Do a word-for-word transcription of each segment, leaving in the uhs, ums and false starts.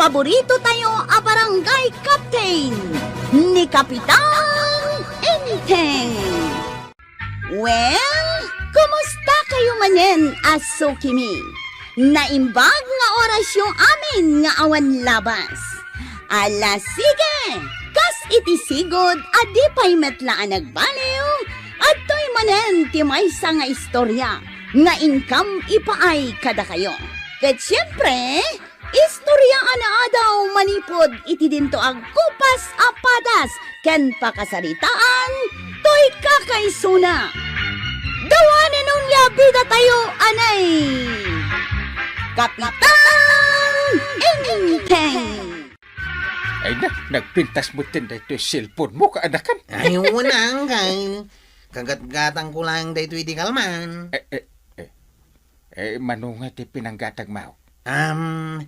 paborito tayo a barangay captain, ni Kapitan Enteng. Well, kumusta kayo manen a sukimi? Naimbag nga orasyo amin nga awan labas. Ala, sige! Kas iti sigud a di pay met la a nagbaliw, adtoy manen ti maysa nga istorya nga inkam ipaay kadakayo. Ket siempre, istorya a naadaw manipud iti dinto agkupas a padas ken pakasaritaan toy kakaisuna. Dawanen onia bidatayo, anay! Kapitan Enteng! Ay na, nagpintas metten daytoy cellphone mo, kaanakan. Ay, wen, Angkay. Kagatgatangko laeng daytoy di kalman. Eh, eh, eh. Eh, mano nga ti pinanggatagmo? Um,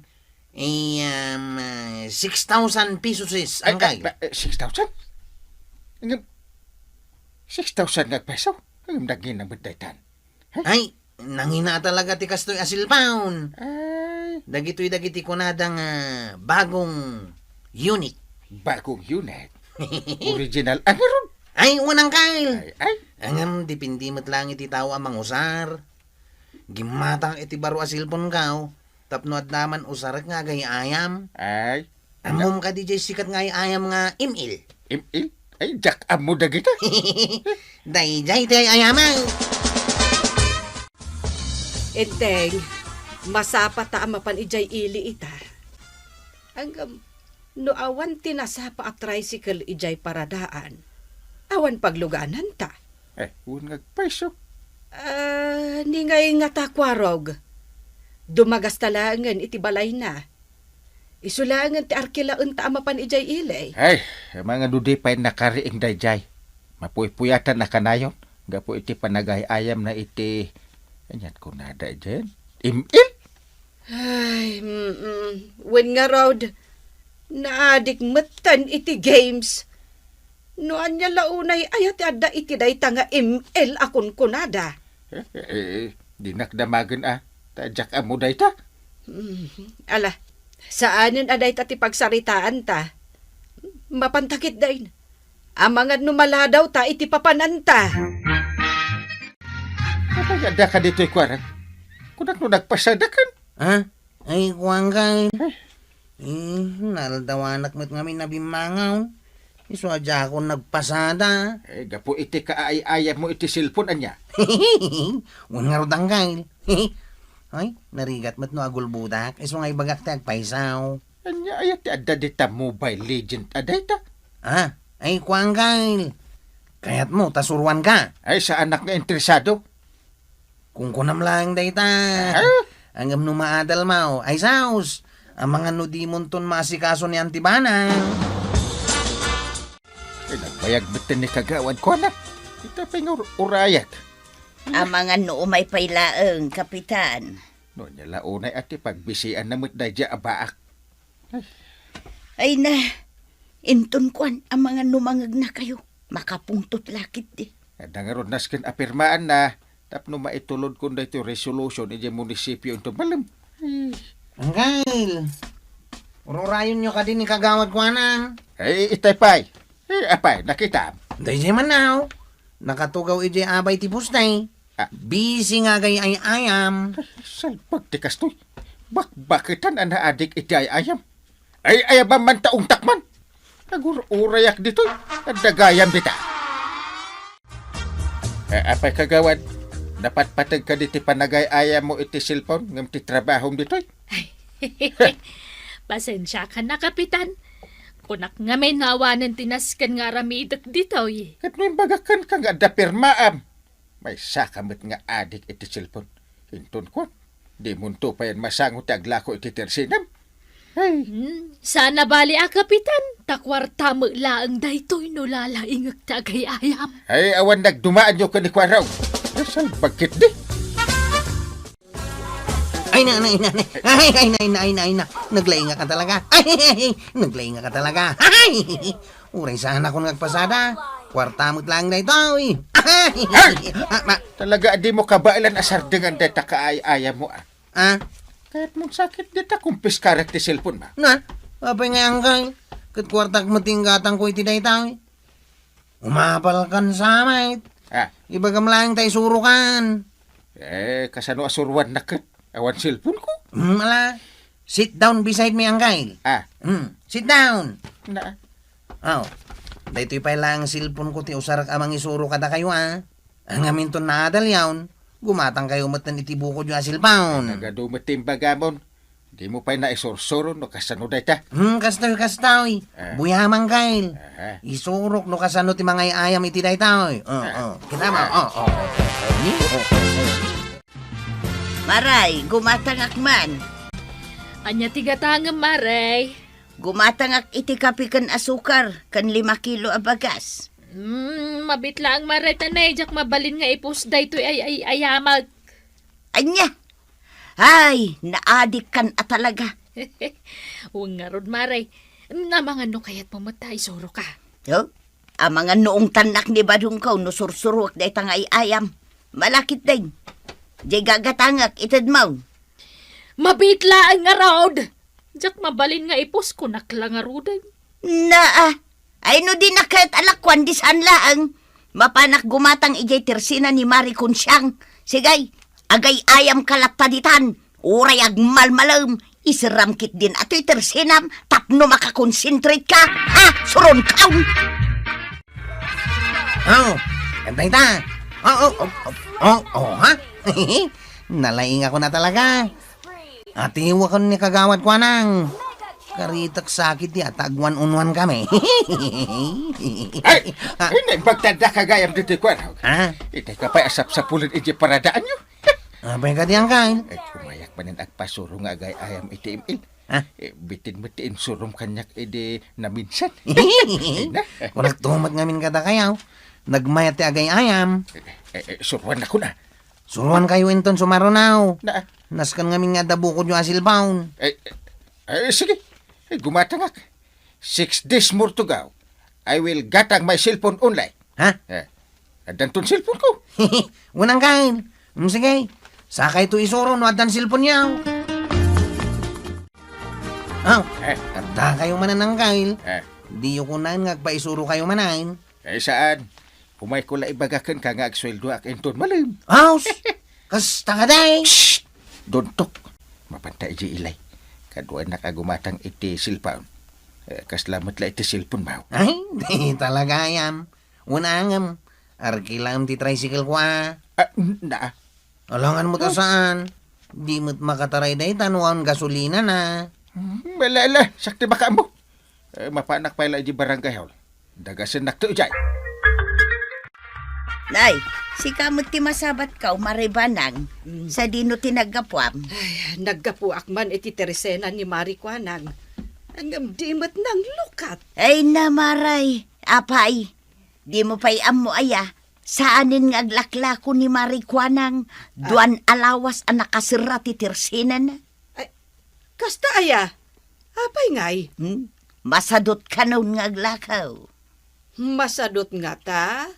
eh, um, ah, six thousand pesos, Ay, Angkay. Ay, ba, eh, six thousand? Ngem, six thousand nga peso? Ngem, nagina met daytan? Ay, nangina talaga ti kastoy a cellphone. Ay. Dagitoy dagiti kunada nga bagong unit. Bagong unit? Original a ngarud? Ay, wen, Angkay. Ay, ay. Ngem, depende met laeng iti tao a mangusar. Gimmatak iti baro a cellphone ko, tapno adda man usarek nga agay-ayam. Ay. Ammom kadi jay sikat nga ay-ayam nga M L? M L? Ay, diak ammo dagita. Dayjay ti ay-ayam. Enteng, masapa ta a mapan idiay ili ita. Ngem, no awan ti nasapa a tricycle idiay paradaan, awan paglugananta. Eh, wen nga agpayso. Ah, ni ngay ngata, Kuarog. Dumagasta laengen iti balayna. Isu laengen ti arkilaenta a mapan idiay ili. Ay, amangan no di pay nakariing dayjay. Mapuypuyatan a kanayon gapu iti panagay-ayamna iti, anian kunada idiay? M L? Ay, mm, wen ngarud, naadik metten iti games. No ania la unay aya ti adda iti dayta nga M L a kunkunada? Eh, eh, eh, dinak damagen a, ta diak ammo dayta. Mm, ala, saanen a dayta ti pagsaritaanta. Mapanta ketdin. Amangan no maladaw ta iti papananta. Apay adda ka ditoy, Kuarang? Kunak no nagpasadakan? Ha? Ay, kuan ka, eh. Eh, naaldawanak met ngamin a bimmangaw. Isu a diakon nagpasada. Eh, gapu iti kaay-ayam mo iti cellphone, ania? Wen ngarud, Angkay. Ay, narigat met no agulbodak. Isu nga ibagak ti agpayso. Ania aya ti adda dita Mobile Legend a dayta? Ah, ay, kuan, Kyle. Kayatmo ta suruanka? Ay, saanak nga interesado. Kunkunam laeng dayta. Ah? Ngem no maadalmo, ay saos. Amangan no dimonton maasikaso ni Auntie Banang. Ay, nagbayag metten ni Kagawad, kuana. Ita pay nga ur-, urayak. Amangan no umay pay laeng, Kapitan. No ania la unay a ti pagbisianna met daydiay a baak. Ay na, inton kuan, amangan no mangegnakayo, makapungtot la ketdi. Adda ngarud nasken a pirmaanna tapno maitulodkon daytoy resolution idiay munisipio inton malem. Ay. Anggail, ururayonyo kadi ni Kagawad Kuanang? Ay, itay pay. Eh, apay, nakitam? Daydiay man, aw. Nakatugaw idiay abay ti poste. Ah. Busy nga agay-ayam. Salpag ti kastoy. Bakbaketan a naadik iti ay-ayam. Ay-ayam man ta ungtak man. Agur-urayak ditoy. Adda gayam dita. Eh, apay kagawad, napatpateg ka diti panagay-ayam mo iti cellphone ngem ti trabahom ditoy? Pasensiakan a, Kapitan. Kunak ngamin nga awanen ti nasken nga aramidek ditoy. Ket no imbagak kenka nga adda pirmaam, maysaka met nga adik iti cellphone. Inton kuan, dimonto payen masango ti aglako iti tersinam. Ay. Hmm, saan a bali a, Kapitan, ta kuarta met laeng daytoy no lalaingek ti agay-ayam. Ay, awan nagdumaanyo ken ni Kuarong. Salbag ketdi. Ay na, ay na, ay na, ay na. Ay, ay na, ay na, ay na, ay na. Naglaingak ka talaga. Ay, ay, ay, naglaingak ka talaga. Ay! Uray saan akon nga agpasada. Kuarta met laeng daytoy. Ay! Ay! Ah, ma- Talaga, di mo kabaelan a sardengan dayta kaay-ayam mo, ah. Ah? Kayatmon sakit, dita kumpiskarek ti cellphone-mo. Na, apay ngay, Angkal? Ket kuartak met ti inggatangko iti dayta. Umapalkan sa met. Ah. Ibagam laeng ta isurokan. Eh, kasano a suroannak ket awan cellphone-ko? Hmm, ala. Sit down beside me, Angkal. Ah. Hmm, sit down. Na. Oh, daytoy pay laeng cellphone-ko ti usarek a mangisuro kadakayo, a. Ngamin ton naadal yaon, gumatangkayo metten iti bukodyo a cellphone. Nagadu met ti imbagamon. Dimo pay naisursuro no kasano dayta? Hmm, kastoy, kastoy. Ah. Buyaman, Kyle. Aha. Isurok no kasano ti mangay-ayam iti dayta. Oh, Ah. oh. Kita mo? Ah. Oh, oh, oh, oh. Maray, gumatangak man. Ania ti gatangem, Maray? Gumatangak iti kape ken asukar, ken lima kilo a bagas. Hmm, mabit laeng, Maray, ta nay, diak mabalin nga ipus daytoy ay, ay, ayamak. Ania? Ay, naadikkan a talaga. Wen ngarud, Maray. Amangan no kayatmo met ta isuroka. Oh? Amangan no ungtannak ni badongko no sursuroek dayta nga ay-ayam. Malakit deng. Diay gagatangak, ited mo. Mabit laeng ngarud. Diak mabalin nga ipus, kunak la ngaruden. Naa, ay no di nakayat a lakuan, di saan laeng. Mapanak gumatang idiay tersina ni Mari Kunsiang. Sige, agay-ayam ka latta ditan. Uray agmalmalem, iseram ketdin atoy tersinam tapno makakonsentrate ka. Ha? Suron kaon! Oh, antay ta. Oh, oh, oh, oh, oh, oh, ha? Nalaingakon a talaga. Atiwakon ni Kagawad Kuanang. Karitak sakit di ata agwan-unwan kami. Ay! Ah. Ay, naimbag ta adda ka gayam ditoy kuan. Ha? Itay ka pay a sapsapulen iti paradaanyo. Apay kadi, Angkal? Ay, kumayak manen agpasuro nga agay-ayam iti M L. Ha? Eh, bitin met ti insurom kaniak idi naminsan. Ay na. Kunak tumet ngamin kadakayo. Nagmayat ti agay-ayam. Eh, eh, eh, suruannakon a. Suruankayo inton sumarunaw. Na. Nasken ngamin nga adda bukodyo a cellphone. Eh, eh, eh, sige. Eh, gumatangak. Six days more to go. I will gatang my cellphone only. Ha? Eh, addanton cellphone-ko. Wen, Angkal. Mm, sige. Sakayto isuro no addan cellphone-yo. Oh, Eh. Addakayo manen, Angkal. Eh. Diyo kunaen nga agpaisurokayo manen. Eh, saan? Umayko la ibaga kenka nga agsueldoak inton malem. Aws! Kasta kadi! Shh! Duntok! Mapanta idiay ilay. Kaduanak a gumatang iti cellphone. Eh, kasla met la iti cellphone-mo. Ay, di talaga, ayam. Unangem, arkilaem ti tricycle-ko a. Ah, n-, naa. Alangan mo ta saan. Di met makataray dayta no awan gasolina na. Hmm, ala, ala, sakti baka mo. Eh, mapanak pay la iti barangay hall. Dagasennak to idiay. Nay, sika met ti masabatko, Mari Banang. Mm. Sadino ti naggapuam? Ay, naggapuak man iti tersina ni Mari Kuanang. Ngem di met nanglukat. Ay, namaray. Apay, di mo pay ammo aya, saanen nga aglaklako ni Mari Kuanang, Ah. duan a lawas a nakaserra ti tersinana. Ay, kasta aya? Apay ngay? Hmm? Masadot kanon nga aglakaw. Masadot ngata?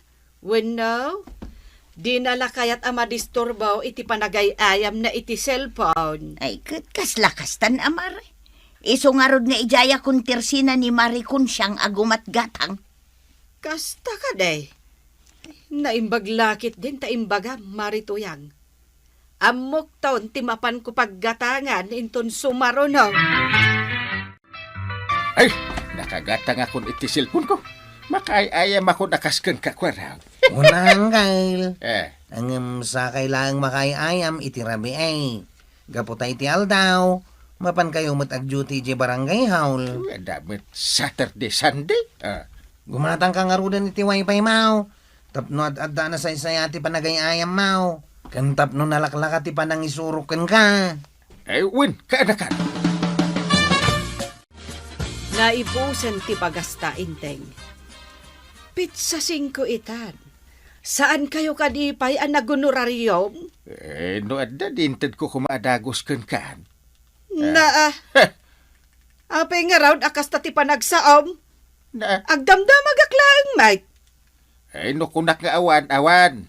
Wenno, dina la kayat a madisturbo iti panagay-ayamna iti cellphone. Ay, ket kasla kastan, Amar. Isu ngarud nga idiayakon tersina ni Mari Kunsiang a gumatgatang. Kasta kadi? Naimbag la ketdin ta imbagam, Mari Tuyang. Ammokton ti mapanko paggatangan inton sumaruno. Ay, nakagatangakon iti cellphone-ko. Makaay-ayamakon a kas kenka, Kuarang. Unang, Kyle. Eh. Ngem sakay laeng makaay-ayam iti rabii. Gapu ta iti aldaw, mapankayo met ag-duty idiay barangay hall. Uy, adda met Saturday, Sunday. Ah. Gumatangka ngaruden iti wifi-mo. Tapno ad-adda a nasaysayat ti panagay-ayammo, ken tapno nalaklaka ti panangisurok kenka. Eh, wen, kaanakan. Naibusen ti bagasta, Enteng. Petsa singko itan. Saankayo kadi pay a nagonorarium? Eh, no adda, di intedko koma a dagus kenka. Naa. Heh. Apay ngarud a kasta ti panagsaom? Na. Agdamdamagak laeng met. Ay, no kunak nga awan, awan.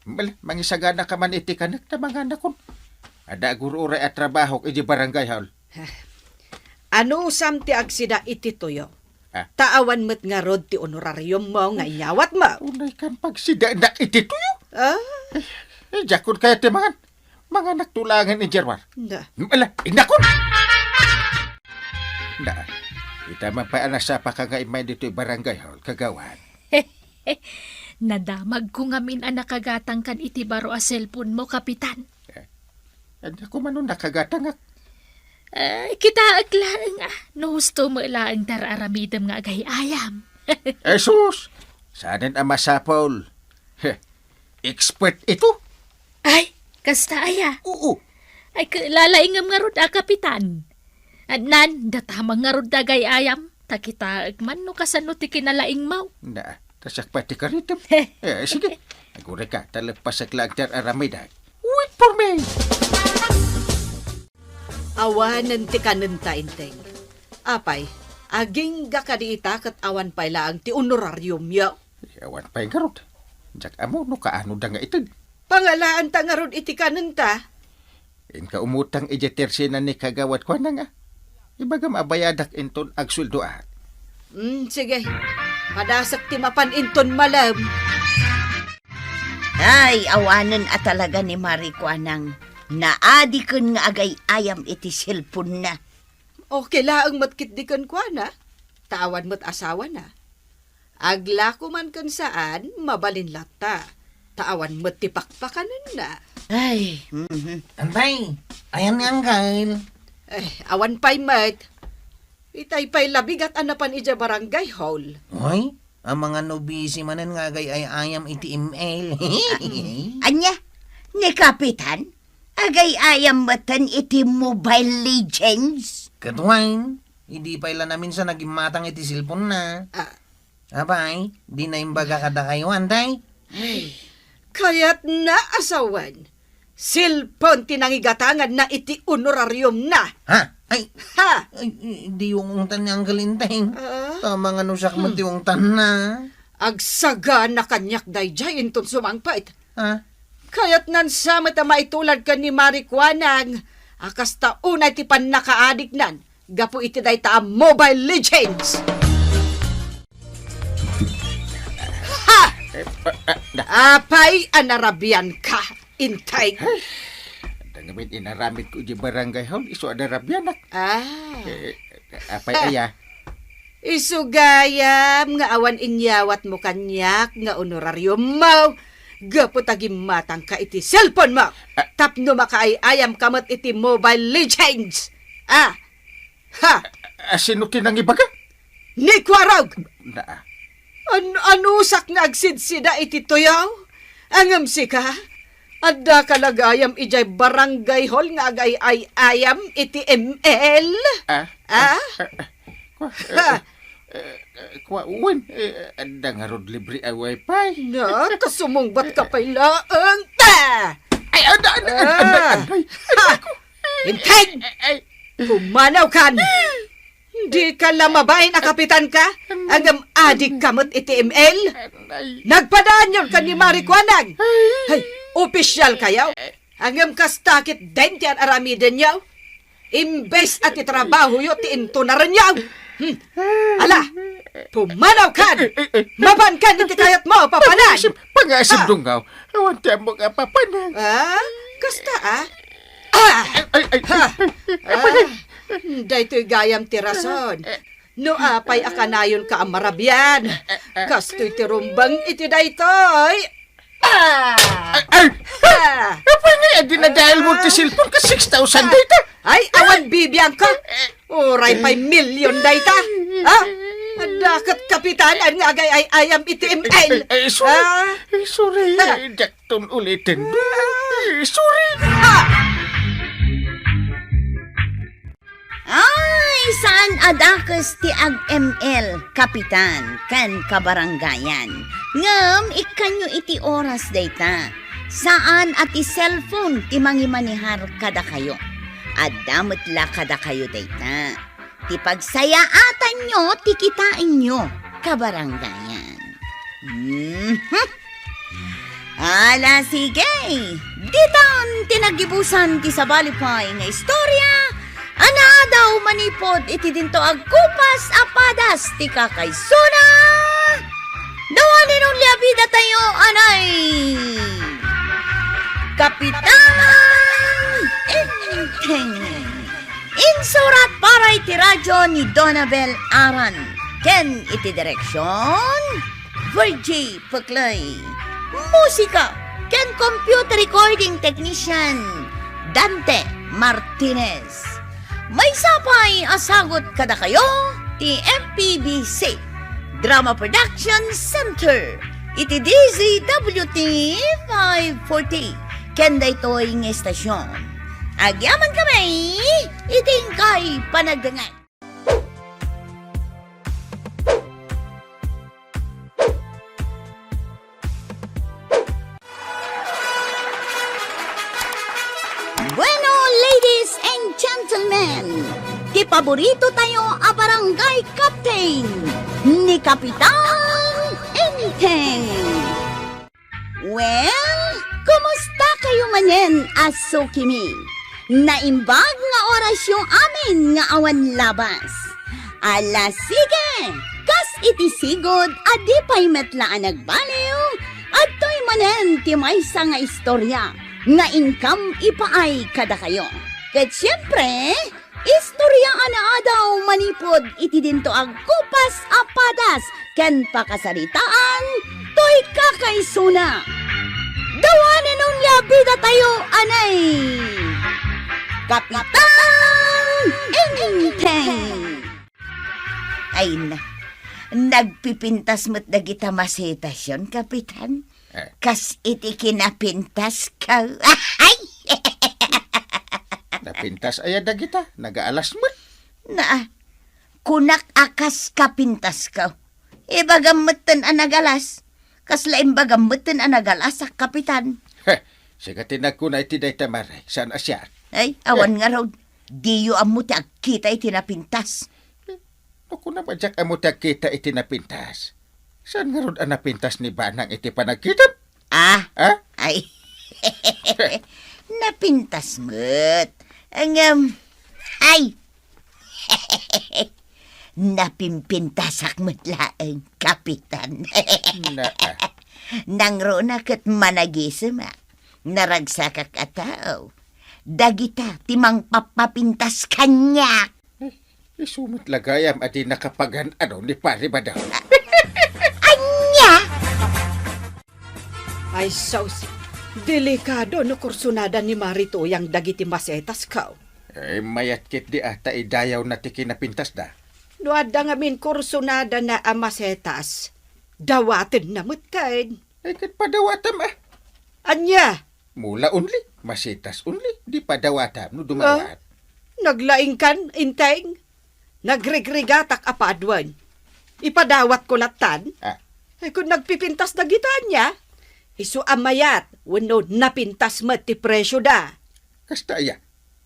Mal-, mangisaganaka man iti kanek ta manganakon. Adda agur-uray a trabahok iti barangay hall. Anusam ti agsida iti tuyo? Ah. Ta awan met ngarud ti honorariummo nga inyawatmo. Unay kan pagsidanak iti tuyo? Ah? Eh, eh, diakon kaya ti mangan. Manganak tulangan idiay ruar. Na. Ala, indakon! Na, ita man pay a nasapaka nga immay ditoy barangay hall, kagawad. Nadamagko ngamin a nakagatangkan iti baro a cellphone mo, Kapitan. Eh, ania ko man no nakagatangak? Eh, kitaek laeng, ah, no husto mo laeng ti ar-aramidem nga agay-ayam. Jesus! Saanen a masapul. Heh, expert ito? Ay, kasta aya. Oo. Ay, kalalaingem ngarud a, Kapitan. Adnan, datamang ngarud dagay ayam, ta kitaek man no kasano ti kinalaingmo. Na, ta siak pay ti karitem. Eh, sige. Agurayka, ta leppasak laeng ti ar-aramidek. Wait for me! Awanen ti kanenta, Enteng. Apay, agingga kadi ita ket awan pay laeng ti honorariumyo? Awan pay ngarud. Diak ammo no kaano da nga ited. Pangalaanta ngarud iti kanenta? Inka umutang idiay tersinan ni Kagawad Kuanang a. Ibagam a bayadak inton agsueldoak. Mm, sige. Padasek ti mapan inton malem. Ay, awanen a talaga ni Mari Kuanang. Naadiken nga agay-ayam iti cellphone-na. Okay laeng met ketdi kenkuana, ta awan met asawana. Aglako man ken saan, mabalin latta, ta awan met ti pakpakanenna. Ay, mhm. Antay, ayan ni Uncle. Eh, awan pay met. Itay pay labigat a napan idiay barangay hall. Ay, amangan no busy manen nga agay-ay-ayam iti M L. Ania? Ni Kapitan? Agay-ayam metten iti Mobile Legends? Ket wen, idi pay la naminsan a gimmatang iti cellphone-na. Ah. Apay, di na imbaga kadakayo, Antay? Ay, kayatna a sawen. Cellphone ti nangigatanganna iti honorariumna. Ha? Ay, Ha! Ay, di ungtan ni Uncle Enteng. Ah? Tama nga no siak met Hmm. ti ungtanna. Agsagana kaniak daydiay inton sumangpet. Ha? Kayatnan sa met a maitulad ken ni Mari Kuanang a kasta unay ti pannakaadiknan gapu iti dayta a Mobile Legends. Ha! Eh, pa-, ah, da- Apay a narabianka, Enteng? Adda ngamin inaramidko iti barangay hall, isu a narabianak. Ah. Eh, apay Ha! aya? Isu gayam nga awan inyawatmo kaniak nga honorariummo gapu ta gimmatangka iti cellphone-mo Ah. tapno makaay-ayamka met iti Mobile Legends. Ah. Ha! A, sino ti nangibaga? Ni Kuarog! Na. An-, anusak nga agsidsida iti tuyaw? Ngem sika, adda ka la gayam idiay barangay hall nga agay-ay-ayam iti M L? Ah? Ah? Ah, ah, kua-, Ha? eh, eh, eh, kua-, wen, eh, adda ngarud libre a wifi. Na, ta sumungbat ka pay laeng. Ta! Ay, adda, adda, adda, Ah. adda, adda. Ha! Enteng! Ay, ay. Pumanawkan! Dika la mabain a kapitan ka? Ngem adik ka met iti M L? Ay. Nagpadaanyon ka ni Mari Kuanang? Ay. Hay, opisyal kayo? Ngem kasta ketdin ti ar-aramidenyo? Imbes a ti trabahoyo ti intunarenyo. Hmm. Ala, pumanawkan! Mapankan iti kayatmo, papanan! Pangasem, pangasem, Ha? Dunggaw. Awan ti ammok a papanan. Ah? Kasta, ah? Ah! Ay, ay, ay. Ha! Ay, Ah! Daytoy gayam ti rason. No apay a kanayonka a marabian. Kastoy ti rumbeng iti daytoy. Ah! Ay, ay! Ah! Apay nga, adi na dial mo ti cellphone ka six thousand data. Ay, awan bibianka. Uray pay milyon dayta. Ha? Adda ket kapitanan nga agay-ay-ayam iti M L. Ay, ay, sorry. Ah? Ay, sorry. Ha? Diak ton uliten. Ah. Ay, sorry. Ha? Ay, saan a dakes ti ag-M L, kapitan, ken kabarangayan. Ngem ikkanyo iti oras dayta. Saan a ti cellphone ti mangimanehar kadakayo. Adda met la kadakayo dayta. Ti pagsayaatanyo ti kitaenyo, kabarangayan. Mhm. Ala, sige. Ditan ti Nagibusan ti sabali pay nga istorya a naadaw manipud iti dinto agkupas a padas ti kakaisuna. The one and only a bida tayo, anay Kapitan Enteng. Insurat para iti radyo ni Donabel Aran ken iti direksyon, Virgie Peclay. Musika ken computer recording technician, Dante Martinez. Maysa pay a sagut kadakayo ti M P B C Drama Production Center iti D Z W T five forty ken daytoy nga estasyon. Agyaman kami iti inkay panagdengngeg. Bueno, ladies and gentlemen, ti paborito tayo a barangay captain, ni Kapitan Enteng. Well, kumusta kayo manen a sukimi? Naimbag nga orasyo amin nga awan labas. Ala, sige! Kas iti sigud a di pay met la a nagbaliw, adtoy manen ti maysa nga istorya nga inkam ipaay kadakayo. Ket siempre, istorya a naadaw manipud iti dinto agkupas a padas ken pakasaritaan toy kakaisuna. The one and only a bida tayo, anay Kapitan Enteng. Ay na, nagpipintas met dagita masetasyon, Kapitan. Eh. Kas iti kinapintasko. Ay! Napintas aya dagita, nagaalas met. Naa, kunak a kas kapintasko. Ibagam metten a nagalas. Kasla imbagam metten a nagalas a Kapitan. Heh, sika ti nagkuna iti dayta, Mare, saan a siak? Ay, awan ngarud. Diyo ammo ti agkita iti napintas. No kunam a diak ammo ti agkita iti napintas, saan ngarud a napintas ni Banang iti panagkitam? Ah? Ah? Ay. Napintas met. Ngem, ay. Napimpintasak met laeng, Kapitan. Naa. Nangruna ket managisemak. Naragsakak a tao. Dagita ti mangpapapintas kaniak. Eh, isu met la gayam a di nakapagan-ano ni Pari Badang. Ania? Ay, sus. Delikado no kursunada ni Mari Tuyang dagiti masetasko. Eh, mayat ketdi a ta idayawna ti kinapintasda. No adda ngamin kursunadana a masetas, dawatenna met ken. Ay, ket padawatam, ah. Ania? Mula only, masetas only, di padawatam no dumawat. Ah, naglaingkan, Enteng? Nagrigrigatak a paduen. Ipadawatko lattan? Ah. Ay, kun nagpipintas dagita ania, isu a mayat wenno napintas met ti presioda. Kasta aya?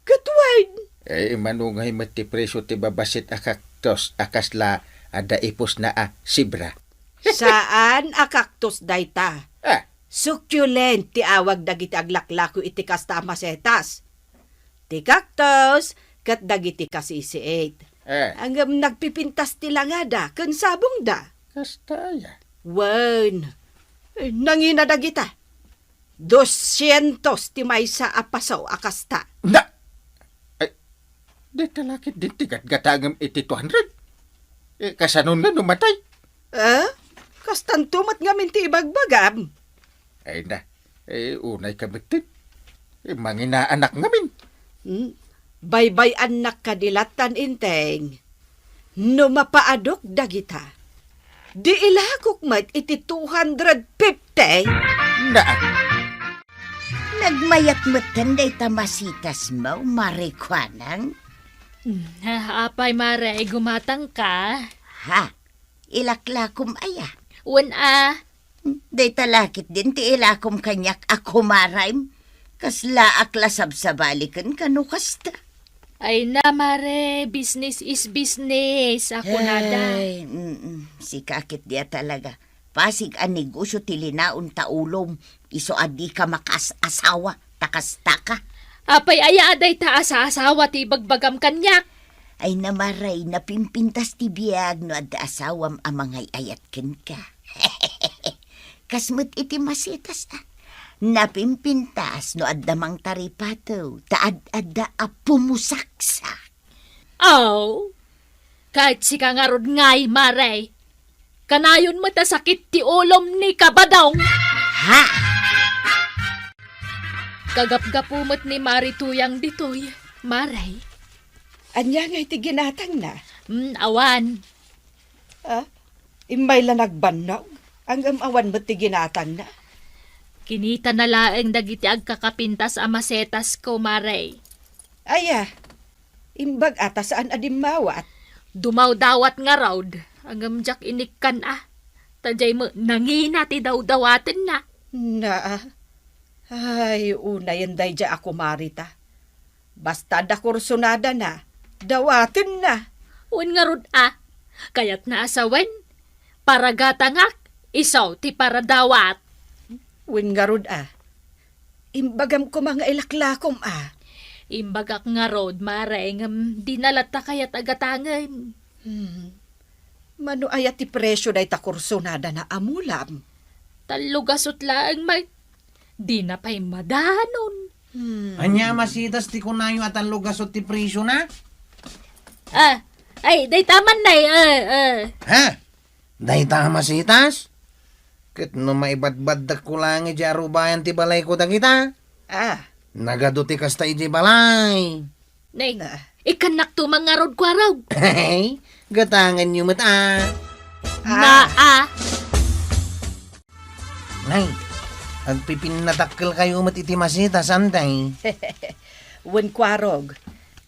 Ket wen. Eh, mano ngay met ti presio ti babassit a cactus a kasla adda ipusna a zebra? Saan a cactus dayta. Ah. Succulent ti awag dagiti aglaklako iti kasta a masetas. Ti cactus ket dagiti kasisiit. Eh. Ngem nagpipintas ti langada ken sabongda. Kasta aya? Wen. Eh, nangina dagita. Doscientos ti maysa a pasaw a kasta. Na! Ay, dayta la ketdin ti gatgatangem iti two hundred? Eh, kasanon nga no matay? Eh? Kastanto met ngamin ti ibagbagam? Ay na, eh, unay ka metten. Eh, manginaanak ngamin. Hmm? Baybay-annak kadi lattan, Enteng. No mapaadok dagita, di ilakok met iti two hundred fifty? Naa. Nagmayat metten dayta masitasmo, Mare Kuanang. Hmm, apay, Mare, gumatangka? Ha? Ilaklakom aya? Wen a. Dayta la ketdin ti ilakom kaniak a kumarem. Kaslaak la sabsabali kenka no kasta. Ay na, Mare, business is business, a kunada. Ay, mm, sika ketdi a talaga. Pasig a negosyo ti linaon ta ulom, isu a dika makaas-asawa. ta kastaka. Apay aya a dayta a saasawa ti ibagbagam kaniak? Ay, Mare, napimpintas ti biag no adda asawam a mangay-ayat kenka. Kas met iti masitas, a. Napimpintas no adda mangtaripatew, ta ad-adda a pumusaksak. Aw, ket sika ngarud ngay, Mare. Kanayon met a sakit ti ulom ni Kabadong. Ha? Kagapgapu met ni Mari Tuyang ditoy, Mare. Ania ngay ti ginatangna? Hmm, awan. Ah, immay la nagbannog? Ngem awan met ti ginatangna? Kinitana laeng dagiti agkakapintas a masetasko, Mare. Aya, imbag a ta saan a dimmawat? Dumawdawat ngarud, ngem diak inikkan a. Ta diay met nangina ti dawdawatenna. Na, ay, unayen daydiay a kumarita. Basta adda kursonadana, dawatenna. Wen ngarud a, kayatna a sawen, paragatangak, isu ti paradawat. Wen ngarud a, imbagam koma nga ilaklakom a. Imbagak ngarud, Mare, ngem dina latta kayat a gatangen. Hmm. Mano aya ti presio dayta kursonadana a mulam? Tallo gasut laeng met. Dina pay madanon. Hmm. Ania a masitas ti kunayo a tallo gasut ti presiona? Ah, ay, dayta man, nay, ah, ah. Ha? Dayta a masitas? Ket no maibadbaddakko laeng idiay arubayan ti balayko dagita? Ah. Nagadu ti kasta idiay balay. Nay, na. Ikkannakto man ngarud, Kuarog. Hey, gatanganyo met a. Ah. Na a. Nay, agpipinnadakkelkayo met iti masitas, antay. Wen, Kuarog,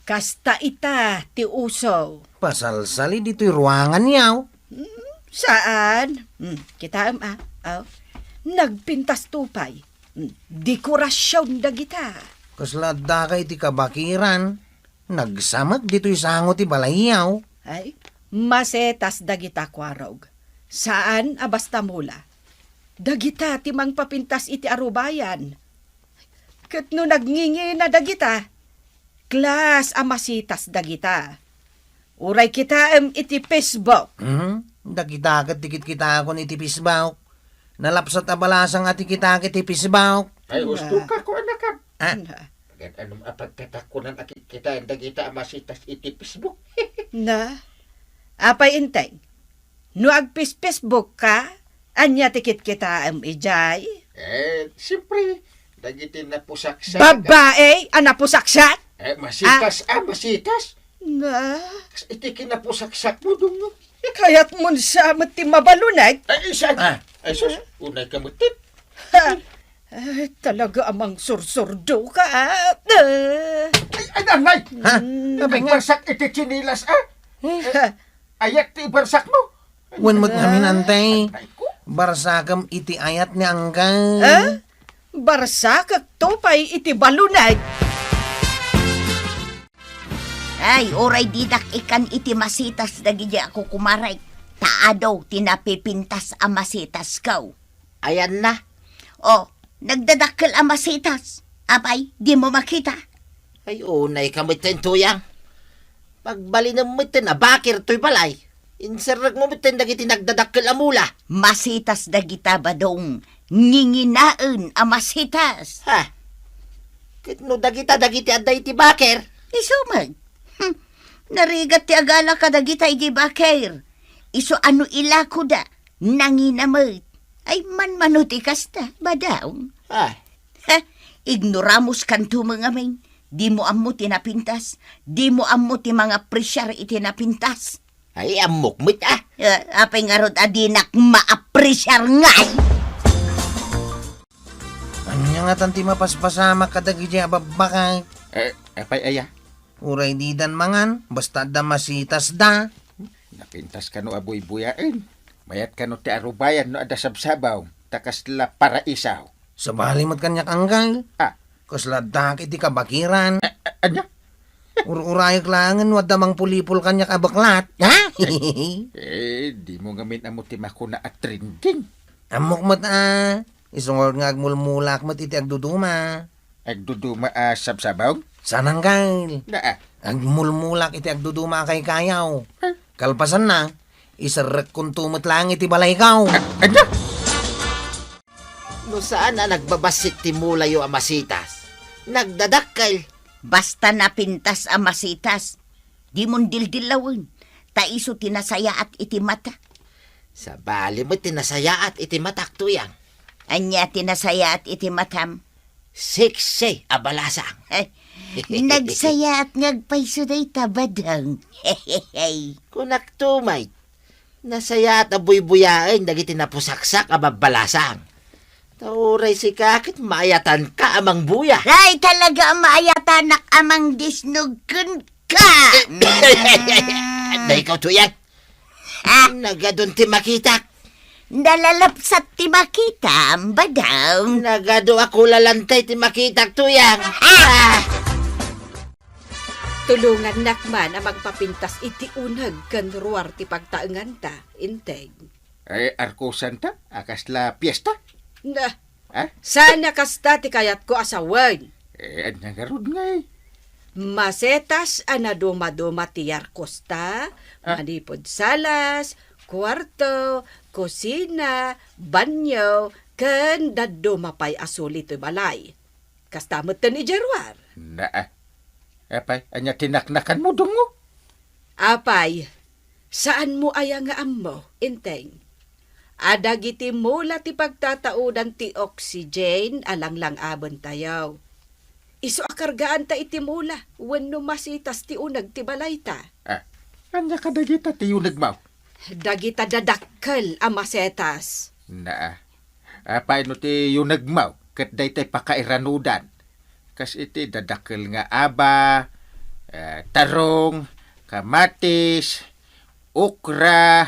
kasta ita ti uso. Pasalsali ditoy ruanganyo. Hmm, saan? Hmm, kitaem a. Aw. Nagpintas to pay. Hmm, dekorasion dagita. Kasla addaka iti kabakiran. Nagsamek ditoy sango ti balayyo. Ay, masitas dagita, Kuarog. Saan a basta mula. Dagita ti mangpapintas iti arubayan. Ket no nagngingina dagita, klas a masitas dagita. Uray kitaem iti Facebook. Hmm? Dagita ket ti kitkitakon iti Facebook. Nalapsat a balasang a ti kitak iti Facebook. Ay, husto ka, kuanakam. Ah. Ket anum a pagkatakunan a kitkitaen dagita a masitas iti Facebook? Na? Apay inteng? No agpis-Facebook ka, ania ti kitkitaem idiay? Eh, siyempre, dagiti napusaksak. Babae a napusaksak? Eh, masitas, ah, masitas. Na? Kas iti kinapusaksak mo, Dungdung. Kayatmon sa met ti mabaluneg? Ay, isa. Ah. Ay, sus, unay ka met. Ha? Ay, talaga a mangsursurdo ka, ah. Ah. Ay, ay, anay! Ha? Mm. Nagbarsak iti tsinelas, ah. Eh? Ayat ti ibarsak mo. Wen met ngamin, antay. Ay, ko. Barsakem iti ayat ni Angga. Ah? Barsakek to pay iti baluneg. Ay, uray didak ikkan iti masitas dagiti a kukumarek, ta adu ti napipintas a masitasko. Ayanna? O, nagdadakkel a masitas. Apay, dimo makita? Ay, unay ka metten, Tuyang. Pagbalinem metten a bakir toy balay. Inserrekmo metten dagiti nagdadakkel a mula. Masitas dagita, Badong. Nginginaen a masitas. Ha? Ket no dagita dagiti adda iti bakir? Isu met. Hmm. Narigat ti agala kadagita iti bakir. Isu a no ilakoda, nangina met. Ay, manmano ti kasta, Badong. Ah. Ha? Ignoramus kanto met ngamin. Dimo ammo ti napintas. Dimo ammo ti mangapresiar iti napintas. Ay, ammok met, ah. Eh, apay ngarud a dinak maapresiar ngay? Ania ngatan ti mapaspasamak kadagiti a babbakak? Eh, apay aya? Uray didan mangan, basta adda masitasda. Napintas kano a buybuyaen. Mayat kano ti arubayan no adda sabsabaw, ta kasla paraiso. Sabali met kaniak, Angga. Ah. Kasla addak iti kabakiran. A-, a-, ania? Ur-urayek laengen no adda mangpulipol kaniak a beklat. Ha? Eh, dimo ngamin ammo ti makuna a trending. Ammok met a. Isu ngarud nga agmulmulak met iti agduduma. Agduduma a sabsabong? Saan, Angkel. Naa. Agmulmulak iti agduduma a kaykayaw. Ah. Kalpasanna, iserrekkonto met laeng iti balaykaw. Ah, ania? No saan a nagbabassit ti mulayo a masitas, nagdadakkel. Basta napintas a masitas, dimon dildillawen, ta isu ti nasayaat iti mata. Sabali met ti nasayaat iti matak, Tuyang. Ania ti nasayaat iti matam? Sexy a balasang. Ay, nagsayaat nga agpayso dayta, Badong. Kunak tumay, nasayaat a buybuyaen dagiti napusaksak a babbalasang. Ta uray sika ket maayatanka a mangbuya. Ay, talaga a maayatanak a mangdisnog kenka. Daykaw, Tuyang. Ah. Nagadun ti makitak. Nalalapsat ti makitam, Badong. Nagadu a kulalantay ti makitak, Tuyang. Ah. Ah. Tulongannak man a magpapintas iti uneg ken ruar ti pagtaenganta, Inteng. Ay, arkusanta a kasla piesta? Na, Ah? Saan a kasta ti kayatko a sawen? Eh, ania ngarud ngay? Masetas a nadumaduma ti yarkosta, Ah. manipud salas, kuarto, kusina, banyo, ken dadduma pay a suli ti balay. Kasta metten idiay ruar. Naa. Apay, ania ti naknakanmo, Dungo? Apay, saanmo aya nga ammo, Inteng? A dagiti mula ti pagtataudan ti oxygen a langlang-abentayo. Isu a kargaanta iti mula wenno masitas ti uneg ti balayta. Ah, ania kadagita ti yunegmo? Dagita dadakkel a masetas. Naa. Apay no ti yunegmo ket daytoy pakairanudan? Kas iti dadakkel nga aba, eh, tarong, kamatis, okra,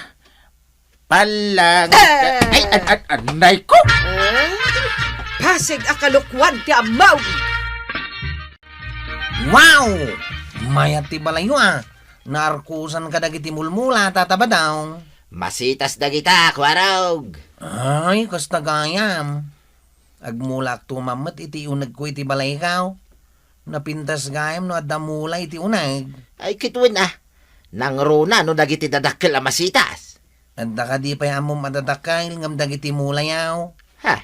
pallang, Eh. Ay, an-, an-, anay ko! Eh? Pasig a kalokuan ti ammo! Wow! Mayat ti balayyo, ah. Naarkusan kadagiti mulmula, Tata Badong. Masitas dagita, Kuarog. Ay, kasta gayam. Agmulakto man met iti unegko iti balaykaw. Napintas gayam no adda mula iti uneg. Ay, kituen a. Nangruna no dagiti dadakkel a masitas. Adda kadi pay ammom a dadakkel ngem dagiti mulayaw? Ha?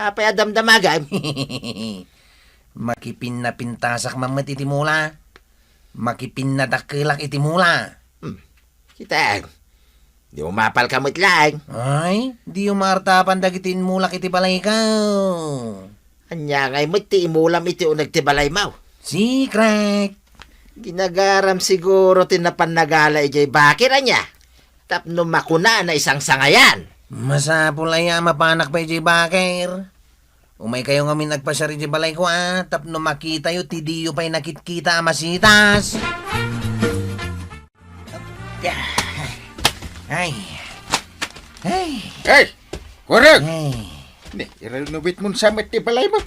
Apay a damdamagam? Makipinnapintasak man met iti mula. Makipinnadakkelak iti mula. Hmm. Kitaem, di umapalka met laeng. Ay, di umartapan dagiti inmulak iti balaykaw. Ania ngay met ti imulam iti uneg ti balaymo? Secret! Ginagaram siguro ti napan nagala idiay bakir, ania? Tapno makuna a naisangsangayan. Masapul aya a mapanak pay idiay bakir. Umaykayo ngamin agpasiar idiay balayko, a, tapno makitayo ti diyo pay nakitkita a masitas. Ay. Ay. Hey! Kuarog! Ay. Ni, irenovate mo sa met ti balaymo.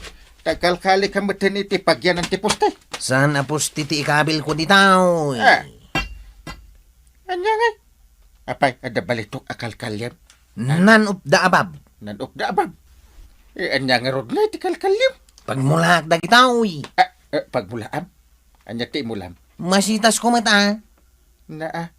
Ta kalkalika met iti pagyanan ti poste. Saan a poste ti ikabilko ditoy? Ah. Ania ngay? Apay, adda balitok a kalkaliam? None of the above. None of the above. Eh, ania ngarud ngay ti kalkaliam? Pagmulaak dagitoy. Ah, eh, pagmulaam? Ania ti imulam? Masitasko met, a. Naa.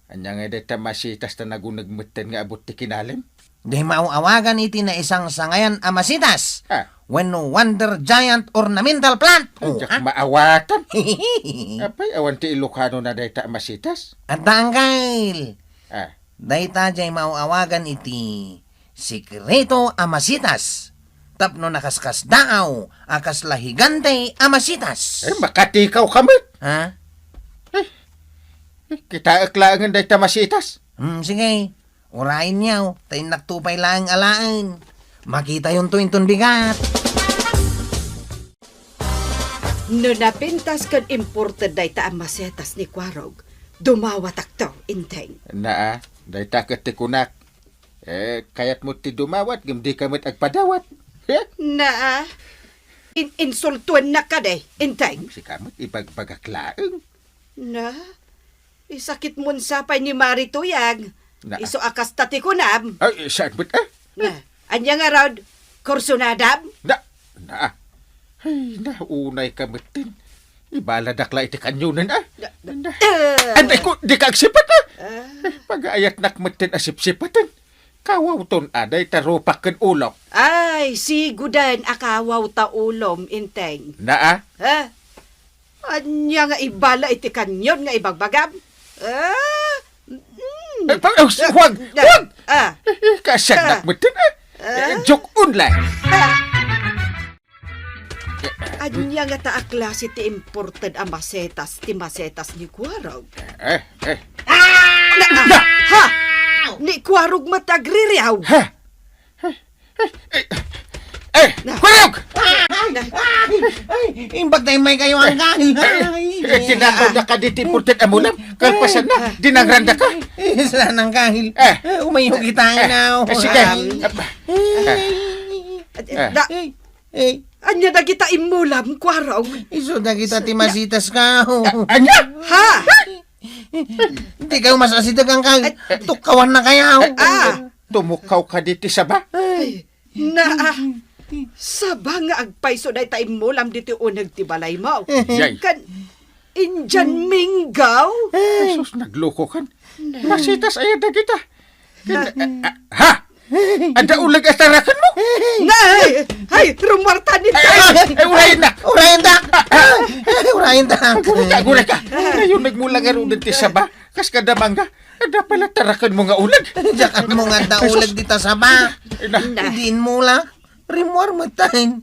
Ania ngay dayta masitas ta naguneg metten nga abut ti kinalem? Di maaw-awagan iti naisangsangayan a masitas. Ah. Wenno Wonder Giant Ornamental Plant. Ay, o, diak ah? Maawatan. Apay, awan ti Ilocano na dayta a masitas? Adda, angkel. Ah. Dayta diay maaw-awagan iti sikreto a masitas. Tapno nakaskasdaaw a kasla higante a masitas. Ay, makatikaw ka met. Ha? Eh, eh, kitaek laengen dayta masitas. Hmm, sige. Urayenyo, ta innakto pay laeng alaen. Makitayonto inton bigat. No napintas ken imported dayta a masetas ni Kuarog, dumawatakto, Inteng. Naa, dayta ket ti kunak. Eh, kayatmo ti dumawat, ngem dika met agpadawat. Naa, in-, insultuennak kadi, Inteng. Sika met, ibagbagak laeng. Na? Isakitmon sa pay ni Mari Tuyang. Na. Isu a kasta ti kunam. Ay, saan met, ah? Na. Ania ngarud? Kursunadam? Na, na. Ay, naunay ka metten. Ibaladak la iti kanyonen, ah. Da, da, Anda. Eh. Anday ko, di ka agsipat, ah. Ah. Ay, pagaayatnak metten a sipsipaten. Kawawton, ah, dayta rupak ken ulok. Ay, sigoden a kawawta ulom, Inteng. Naa? Ha? Ania nga ibala iti kanyon nga ibagbagam? Ah? Mm. Eh, pa-, oh, huwag! Ah, Huwag! ah. Eh, eh, kaasyanak Ah. metten, ah. Ah. Eh, joke only. Ah. Ania ngata a klase ti imported a masetas ti masetas ni Kuarog? Eh, eh. Na, ah, ha? Ni Kuarog met agririaw? Ha? Eh, eh, eh, Na. Kuarog! Na. Ay, imbag na imay kayo, anggal. Eh, eh, tinakaw na ka diti imported a mulam. Kalpasan na, dinangranda ka. Eh, saan, anggal? Eh. Eh, umayo kita, Eh, na, eh, sige. anggal. Eh, Eh. na, Eh. Eh. Ania dagita immulam, Kuarog? Isu dagita ti masitas ka. Ania? Ha? Hindi kayo masasidagan kay Ay. tukawan na kayo. Ah. Tumukaw ka diti saba? Ay, naa. Saba nga agpayso dayta immulam diti uneg ti balay mo. Yay. Kan Indian minggaw? Jesus, nagloko kan. Na. Masitas aya dagita. Na. Ah, ha? Adda uleg a taraken mo? Nay! Ay, rumuarta ni Ay, ay, ay, urayen na! Urayen da! Ay, urayen da! Aguray ka, aguray ka. Ay, uneg mo lang nga rudin ti saba. Kas kada mangga, adda pala taraken mo nga uleg. Diyak mo nga adda uleg dita saba. Ay, na. Na. Diin mo la. Rimuar met tayo.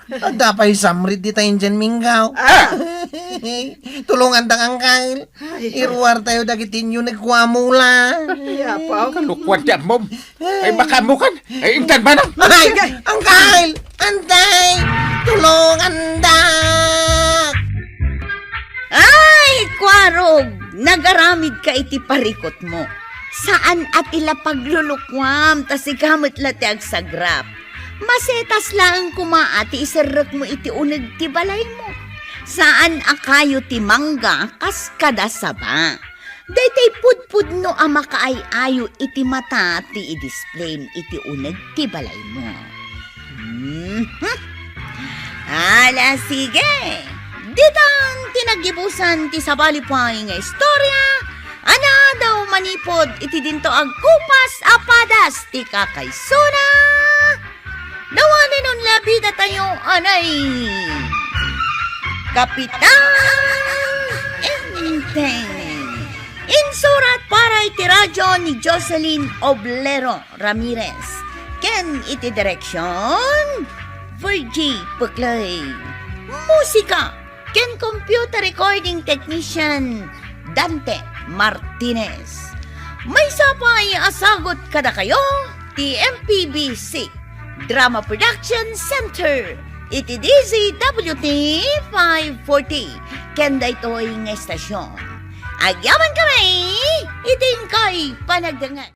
Adda pay samrit dita Indian minggaw. Ah! Tulungan ta kang Kyle. Ay. Iruar tayo dagiti inyo nagkuamula. Ay, apo. Kalukuan ti ammom. Ay, makamukan. Ay, intan manang. Ay, Sige. Ang Kyle! Antay! Tulungan da! Ay, Kuarog! Nagaramid ka iti parikutmo. Saan a ti la paglulukuam, ta sika met la ti agsagrap. Masetas laeng koma a ti iserrekmo iti uneg ti balaymo. Saan a kayo ti mangga kas kada saba. Daytoy pudpudno a makaay-ayo iti mata ti idisplayem iti uneg ti balaymo. Mhm. Ala, sige. Ditan ti naggibusan ti sabali pay nga istorya a naadaw manipud iti dinto agkupas a padas ti kakaysona. Dawanen on labida tayo, anay. Kapitan Enteng. Insurat para iti radyo ni Jocelyn Oblero Ramirez. Ken iti direksyon, Virgie Puclay. Musika ken computer recording technician, Dante Martinez. Maysa pay a sagut kadakayo ti M P B C Drama Production Center iti D Z W T five forty ken daytoy nga estasyon. Agyaman kami iti inkay panagdangan.